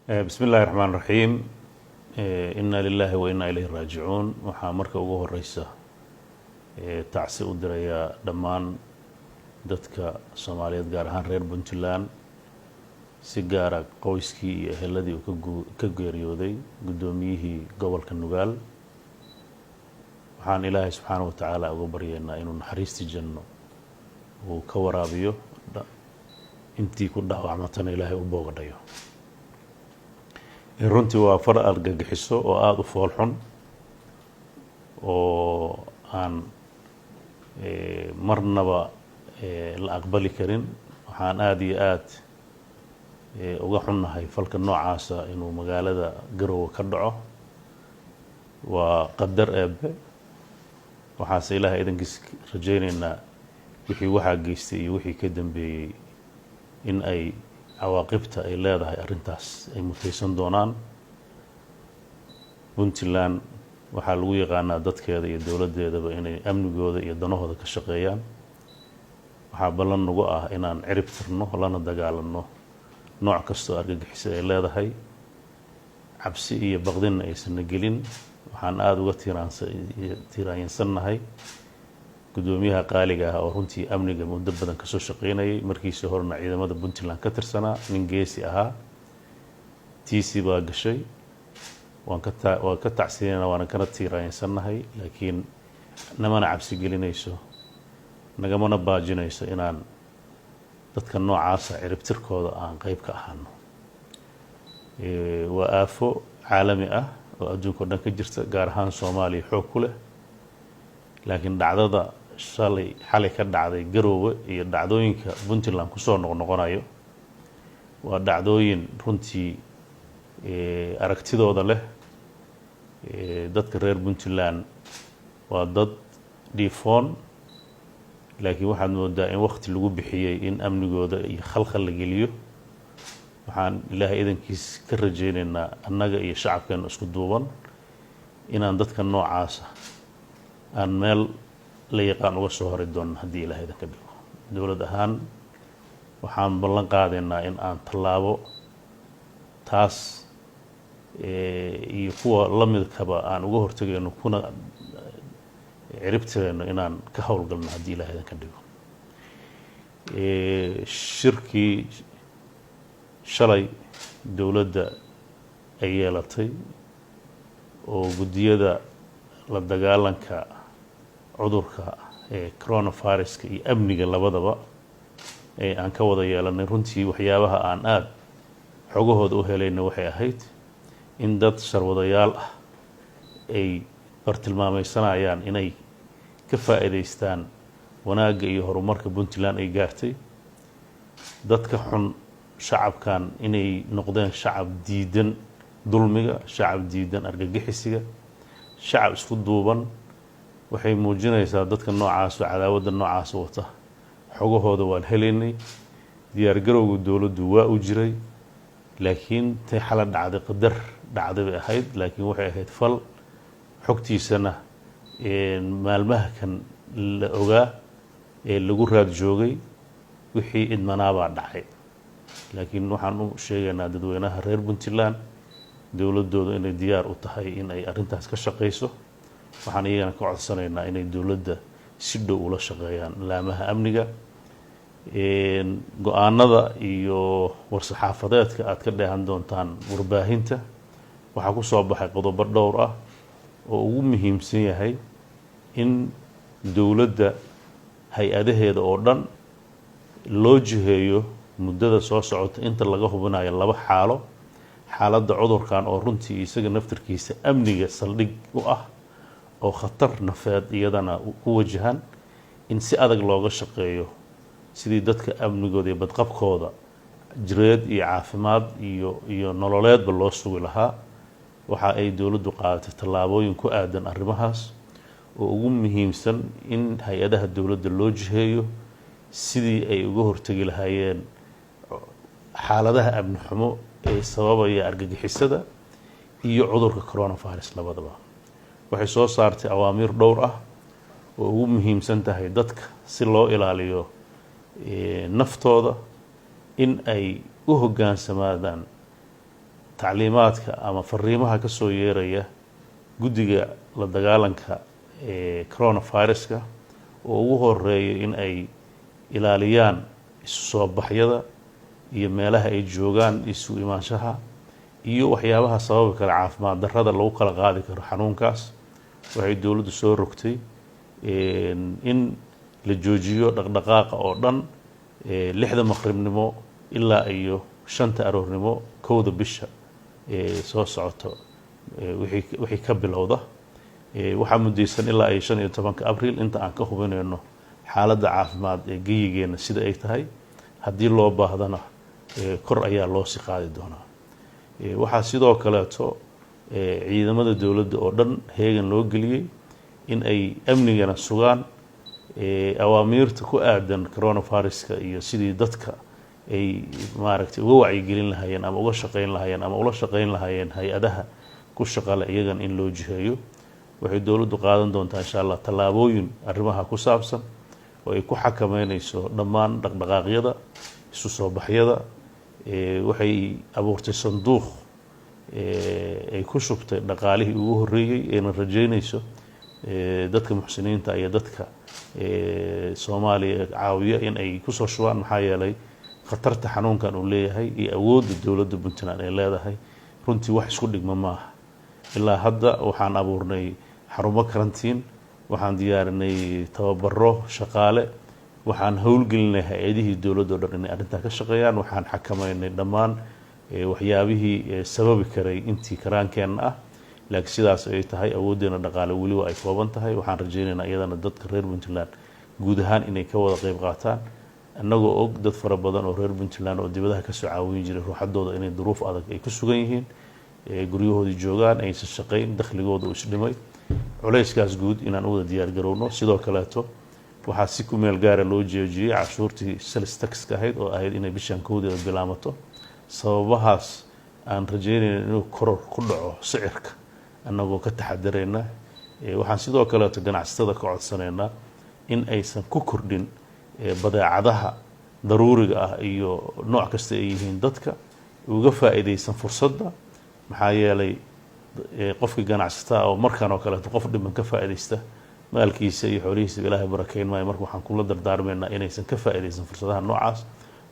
Bismi illahi raxmaan raxiim. Inna lilahi wa inna ilayhi raajicuun. Waxaa marka ugu horeysa tacsi u dirayaa dhammaan dadka Soomaaliyeed, gaar ahaan reer Puntland, si gaara qoyskii iyo eheladii uu ka geeriyooday guddoomiyihii gobolka Nugaal. Waxaan Ilaahay subxaana wa tacaala uga baryeynaa inuu naxariistii janno uu ka waraabiyo, intii ku dhaawacmatana Ilaahay u boogadhayo. Runtii waa far argagixiso oo aada u fool xun oo aan marnaba la aqbali karin. Waxaan aada iyo aada uga xunnahay falka noocaasa inuu magaalada Garowe ka dhaco. Waa qadar Eebe. Waxaase Ilaahay idankiis rajaynaynaa wixii waxaa geystay iyo wixii ka dambeeyey in ay cawaaqibta ay leedahay arrintaas ay mutaysan doonaan. Puntland waxaa lagu yaqaanaa dadkeeda iyo dowladdeedaba inay amnigooda iyo danahooda ka shaqeeyaan. Waxaa ballan nagu ah inaan cirib tirno lana dagaalanno nooc kastoo argagixisa ay leedahay, cabsi iyo baqdinna aysanna gelin. Waxaan aada uga tiiraanyansannahay guddoomiyaha qaaliga ah oo runtii amniga muddo badan kasoo shaqeynayay, markiisii horena ciidamada Puntland ka tirsanaa, nin geesi ahaa. Tiisi baa gashay. Waan ka tacsiinayna, waana kana tiiraanyansannahay, laakiin namana cabsi gelinayso, nagamana baajinayso inaan dadka noocaasa ciribtirkooda aan qeyb ka ahaano. Waa aafo caalami ah oo adduunka o dhan ka jirta, gaar ahaan Soomaaliya xoog ku leh, laakiin dhacdada shalay xalay ka dhacday Garoowe iyo dhacdooyinka Puntland kusoo noqnoqonayo waa dhacdooyin runtii aragtidooda leh. Dadka reer Puntland waa dad dhiifoon, laakiin waxaad moodaa in wakti lagu bixiyey in amnigooda iyo khalkhal la geliyo. Waxaan Ilaahay idankiis ka rajaynaynaa, annaga iyo shacabkeena isku duuban, inaan dadka noocaasa aan meel la yaqaan uga soo hori doono haddii Ilahay idanka dhigo. Dowlad ahaan waxaan ballan qaadaynaa in aan tallaabo taas iyo kuwa la midkaba aan uga hortagayno kuna ciribtirayno inaan ka howlgalno haddii Ilahay idanka dhigo. Shirkii shalay dowladda ay yeelatay oo guddiyada la dagaalanka cudurka ee coronaviruska iyo amniga labadaba ee aan ka wada yeelanay, runtii waxyaabaha aan aada xogahooda u helayna waxay ahayd in dad sharwadayaal ah ay bartilmaameysanayaan inay ka faa'iidaystaan wanaagga iyo horumarka Puntland ay gaartay. Dadka xun shacabkan inay noqdeen shacab diidan dulmiga, shacab diidan argagixisiga, shacab isku duuban, waxay muujinaysaa dadka noocaas oo cadaawadda noocaas wata xogahooda waan helaynay. Diyaargarowga dowladdu waa u jiray, laakiin tay xala dhacday qadar dhacday bay ahayd, laakiin waxay ahayd fal xogtiisana maalmaha kan la ogaa ee lagu raad joogay. Wixii idmanaabaa dhacay, laakiin waxaan u sheegaynaa dadweynaha reer Puntland dowladdooda inay diyaar u tahay in ay arrintaas ka shaqayso. Waxaan iyagana ka codsanaynaa inay dowladda si dhow ula shaqeeyaan laamaha amniga. Go-aanada iyo war-saxaafadeedka aad ka dheehan doontaan warbaahinta waxaa ku soo baxay qodobo dhowr ah oo ugu muhiimsan yahay in dowladda hay-adaheeda oo dhan loo jiheeyo muddada soo socota inta laga hubinayo laba xaalo: xaaladda cudurkan oo runtii isaga naftarkiisa amniga saldhig u ah oo khatar nafeed iyadana ku wajahan, in si adag looga shaqeeyo sidii dadka amnigooda iyo badqabkooda jireed iyo caafimaad iyo nololeedba loo sugi lahaa. Waxa ay dowladdu qaadatay tallaabooyin ku aadan arrimahaas oo ugu muhiimsan in hay-adaha dowladda loo jiheeyo sidii ay uga hortegi lahaayeen xaaladaha amni xumo ee sababaya argagixisada iyo cudurka coronavirus labadaba. Waxay soo saartay awaamiir dhowr ah oo ugu muhiimsan tahay dadka si loo ilaaliyo naftooda in ay u hoggaansamaadaan Tacliimaadka ama fariimaha ka soo yeeraya guddiga la dagaalanka ee coronaviruska, oo ugu horeeya in ay ilaaliyaan isu soo baxyada iyo meelaha ay joogaan, isu imaanshaha iyo waxyaabaha sababi kara caafimaad darrada lagu kala qaadi karo xanuunkaas, waxay dowladdu soo rogtay in la joojiyo dhaqdhaqaaqa oo dhan 6da maqribnimo ilaa iyo 5ta aroornimo, 1da bisha soo socoto wixii ka bilowda. Waxaa muddeysan ilaa iyo 15-ka Abriil, inta aan ka hubinayno xaaladda caafimaad ee geyigeena sida ay tahay. Haddii loo baahdana, kor ayaa loo sii qaadi doonaa. Waxaa sidoo kaleeto ciidamada dowladda oo dhan heegan loo geliyey in ay amnigana sugaan, awaamiirta ku aadan coronaviruska iyo sidii dadka ay maaragtay uga wacyigelin lahaayeen ama uga shaqeyn lahaayeen ama ula shaqeyn lahaayeen hay-adaha ku shaqale, iyagan in loo jiheeyo. Waxay dowladdu qaadan doontaa, insha Allah, tallaabooyin arrimaha ku saabsan oo ay ku xakameynayso dhammaan dhaqdhaqaaqyada, isu soo baxyada. Waxay abuurtay sanduuq ay ku shubtay dhaqaalihii ugu horreeyey, ayna rajeynayso dadka muxsiniinta iyo dadka Soomaaliya caawiya in ay kusoo shubaan, maxaa yeelay khatarta xanuunkan uu leeyahay iyo awoodda dowladda Puntland ay leedahay runtii wax isku dhigma maaha. Ilaa hadda waxaan abuurnay xarumo karantiin, waxaan diyaarinay tababaro shaqaale, waxaan howlgelinay hay-adihii dowladda o dhan inay arrintaa ka shaqeeyaan, waxaan xakameynay dhammaan waxyaabihii sababi karay intii karaankeenna ah. Laakiin sidaas ay tahay, awooddeena dhaqaale weliba ay kooban tahay. Waxaan rajeynaynaa iyadana dadka reer Puntland guud ahaan inay ka wada qeyb qaataan, annagoo og dad fara badan oo reer Puntland oo dibadaha kasoo caawin jiray ruuxadooda inay duruuf adag ay ku sugan yihiin, guryahoodii joogaan, aysan shaqayn, dakhligooda uu isdhimay. Culayskaas guud inaan u wada diyaar garowno. Sidoo kaleeto, waxaa si ku meel gaara loo joojiyey cashuurtii sales taxka ahayd, oo ahayd inay bishan 1deeda bilaamato, sababahaas aan rajeynayna inuu koror ku dhaco sicirka, annagoo ka taxadarayna. Waxaan sidoo kaleeto ganacsatada ka codsanaynaa in aysan ku kordhin badeecadaha daruuriga ah iyo nooc kasta ay yihiin, dadka uga faa'iidaysan fursadda, maxaa yeelay qofkii ganacsataa oo markan oo kaleeto qof dhiman ka faa'iidaysta, maalkiisa iyo xoolihiisa Ilaahay barakeyn maayo. Marka waxaan kula dardaarmaynaa inaysan ka faa'iidaysan fursadaha noocaas.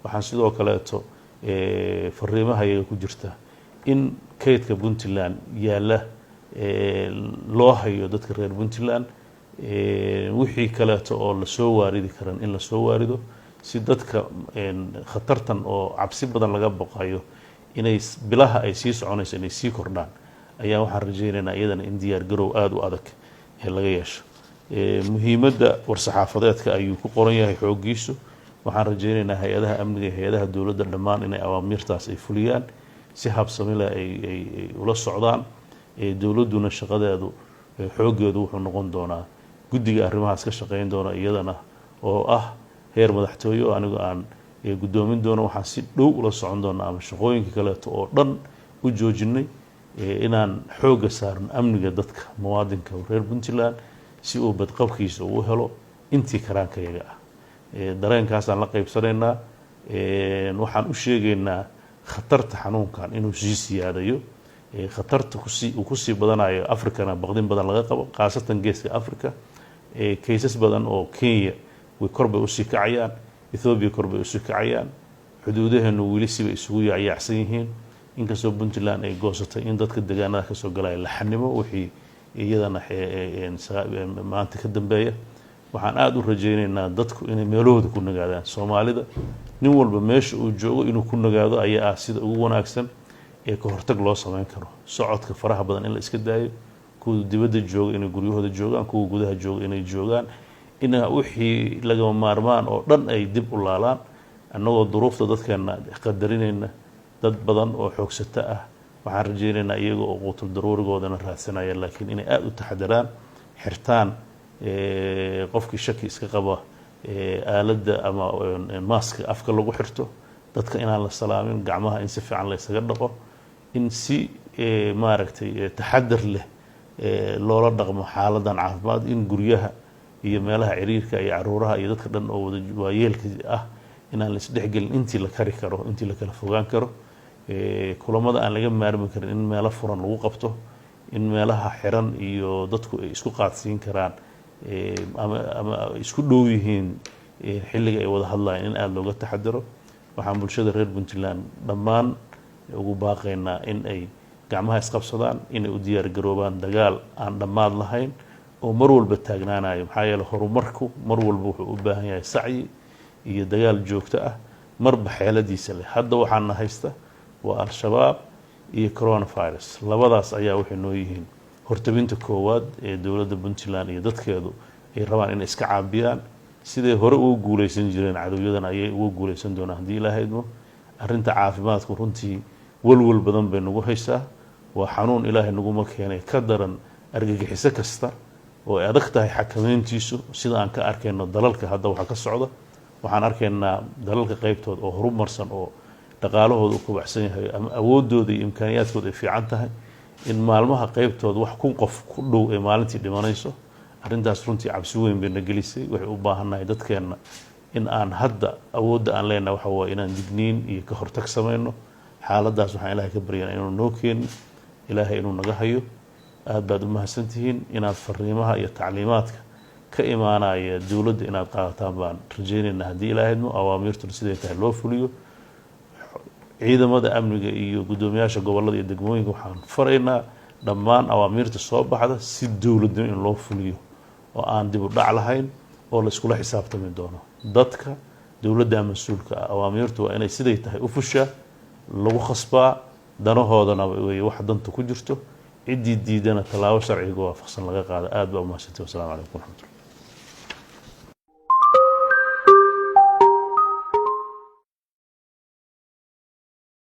Waxaan sidoo kaleeto fariimaha iyaga ku jirta in kaydka Puntland yaalla loo hayo dadka reer Puntland, wixii kaleeto oo lasoo waaridi karan in lasoo waarido, si dadka khatartan oo cabsi badan laga boqayo inay bilaha ay sii soconayso inay sii kordhaan ayaa waxaan rajeynaynaa iyadana in diyaar garow aada u adag ee laga yeesho. Muhiimadda war-saxaafadeedka ayuu ku qoran yahay xooggiisu. Waxaan rajeynaynaa hay-adaha amniga iyo hay-adaha dowladda dhammaan inay awaamiirtaas ay fuliyaan, si habsami leh ay ula socdaan. Dowladduna shaqadeedu xooggeedu wuxuu noqon doonaa guddiga arrimahaas ka shaqeyn doona, iyadana oo ah heer madaxtooye oo anigu aan guddoomin doono. Waxaan si dhow ula socon doonaa ama shaqooyinka kaleeto oo dhan u joojinay inaan xoogga saarno amniga dadka muwaadinka reer Puntland, si uu badqabkiisa uu helo intii karaankayaga ah. Dareenkaasaan la qaybsanaynaa. Waxaan u sheegaynaa khatarta xanuunkan inuu sii siyaadayo, khatarta kusii uu kusii badanayo, Africana baqdin badan laga qabo, khaasatan geeska Africa. Kaysas badan oo Kenya way kor bay usii kacayaan, Ethoobia kor bay usii kacayaan, xuduudaheenu weli sibay isugu yaacyaacsan yihiin, inkastoo Puntland ay goosatay in dadka deegaanada kasoo galaya la xanimo wixii iyadana maanta ka dambeeya. Waxaan aada u rajeynaynaa dadku inay meelahooda ku nagaadaan. Soomaalida nin walba meesha uu joogo inuu ku nagaado ayaa ah sida ugu wanaagsan ee ka hortag loo sameyn karo. Socodka faraha badan in la iska daayo, kuwa dibadda jooga inay guryahooda joogaan, kuwa gudaha jooga inay joogaan, in wixii lagama maarmaan oo dhan ay dib u laalaan, annagoo duruufta dadkeena qadarinayna. Dad badan oo xoogsata ah waxaan rajeynaynaa iyaga oo quutul daruurigoodana raadsanaya, laakiin inay aada u taxadaraan, xirtaan, qofkii shaki iska qaba aaladda ama maaska afka lagu xirto, dadka inaan la salaamin, gacmaha in si fiican la ysaga dhaqo, in si maaragtay taxadar leh loola dhaqmo xaaladan caafimaad, in guryaha iyo meelaha ciriirka iyo caruuraha iyo dadka dhan oo wada waayeelka ah inaan la isdhexgelin intii la kari karo, intii la kala fogaan karo. Kulamada aan laga maarmi karin in meelo furan lagu qabto, in meelaha xiran iyo dadku ay isku qaadsiin karaan ama isku dhow yihiin xilliga ay wada hadlayaan in aada looga taxadaro. Waxaan bulshada reer Puntland dhammaan ugu baaqaynaa in ay gacmaha isqabsadaan, inay u diyaar garoobaan dagaal aan dhammaad lahayn oo mar walba taagnaanayo, maxaa yeele horumarku mar walba wuxuu u baahan yahay sacyi iyo dagaal joogto ah, marba xeeladiisa leh. Hadda waxaana haysta waa Al-Shabaab iyo coronavirus, labadaas ayaa waxay noo yihiin hortabinta koowaad ee dowladda Puntland iyo dadkeedu ay rabaan inay iska caabiyaan. Siday hore uga guuleysan jireen cadowyadan ayay uga guuleysan doonaan haddii Ilaahay idmo. Arrinta caafimaadku runtii walwal badan bay nagu haysaa. Waa xanuun Ilaahay naguma keenay ka daran argagixiso kasta oo ay adag tahay xakameyntiisu. Sida aan ka arkayno dalalka hadda waxa ka socda, waxaan arkaynaa dalalka qeybtood oo horumarsan oo dhaqaalahooda u kobacsan yahay ama awoodooda iyo imkaaniyaadkooda ay fiican tahay in maalmaha qeybtood wax 1000 qof ku dhow ay maalintii dhimanayso. Arrintaas runtii cabsi weyn bay na gelisay. Waxay u baahannahay dadkeenna in aan hadda awoodda aan leenahay waxa waaye inaan digniin iyo ka hortag samayno xaaladdaas. Waxaan Ilaahay ka baryanaa inuu noo keenin, Ilaahay inuu naga hayo. Aad baad u mahadsantihiin. Inaad fariimaha iyo tacliimaadka ka imaanaya dowladda inaad qaadataan baan rajaynaynaa haddii Ilaahay idmo. Awaamiirtuna siday tahay loo fuliyo. Ciidamada amniga iyo guddoomiyaasha gobollada iyo degmooyinka waxaan faraynaa dhammaan awaamiirta soo baxda si dowladnimo in loo fuliyo oo aan dib u dhac lahayn oo la iskula xisaabtami doono dadka dowladda mas-uulka ah. Awaamiirtu waa inay siday tahay u fushaa, lagu khasbaa, danahoodana wey wax danta ku jirto. Ciddii diidana tallaabo sharciga waafaqsan laga qaada. Aad baa umahadsantahi. Wasalamu calaykum waraxmatullah.